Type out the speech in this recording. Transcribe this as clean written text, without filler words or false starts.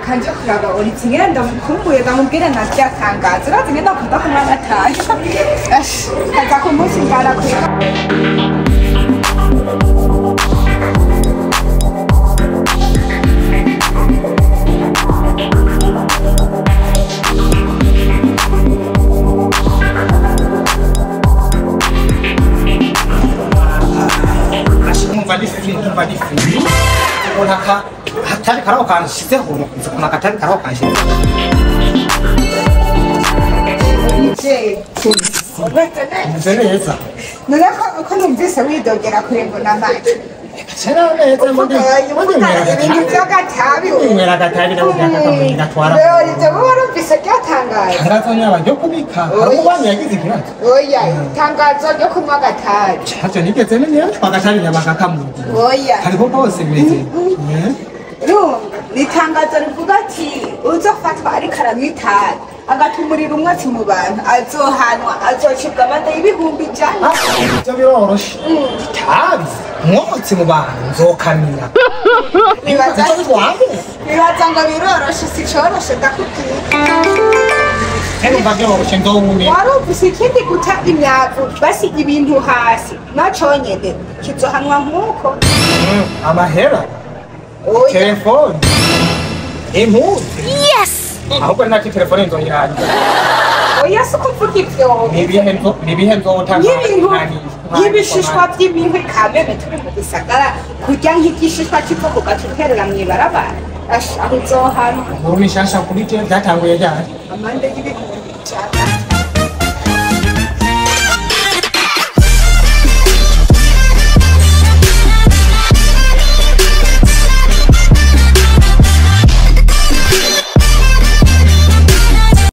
Kanje kuraba Olivier ndamukumbuye ndamubwira ntaryatangaza urazi ngenda akunda kunywa agatabi aza kumushingana kure. Hatari karaho kanshizeho ukuntu akatari karaho kanshizeho. Meze neza. None ko numvise widogera kure ngo namaje. Kera neza muri ibintu by'agatabi. Ninywera agatabi nawe gatwara. Rero ibyo warumvise ryatangaje. Itangazo nyaba ryo kubika. Hari umubami yagize ikibazo. Oya, itangazo ryo kunywa agatabi. Ntacyo nigeze menya agatabi nyaba kakamugira. Oya. Hariho bose bimeze. Ni itangazo rivuga ati uzofatwa ariko aranywa itabi agatumurira umwotsi mu bantu azohanwa azocibwa amande y'100,000. Ibyo biroroshe. Itabi umwotsi mu bantu nzokamira. Bibaza ngo biroroshe si coroshe ndakubwira. Numva byoroshe nzowumira. Warumvise ikindi guta imyavu basiga ibintu hasi naconyene kizohanwa nk'uko. Amahera. Telefone. Impuzu. Yes. Ahubwo ntacyo telefone nzoyirangira. Oya si ukuvuga ivyo. Ni ibihe nzotanga. Nk'ibishishwa by'imihwi kameme turi mu gisagara kurya nk'igishishwa c'ivoka ugaca uterera mw'ibarabara. Aho uzohanwa. Inkuru ni nshasha kuri je byatanguye ryari? Amande y'100,000.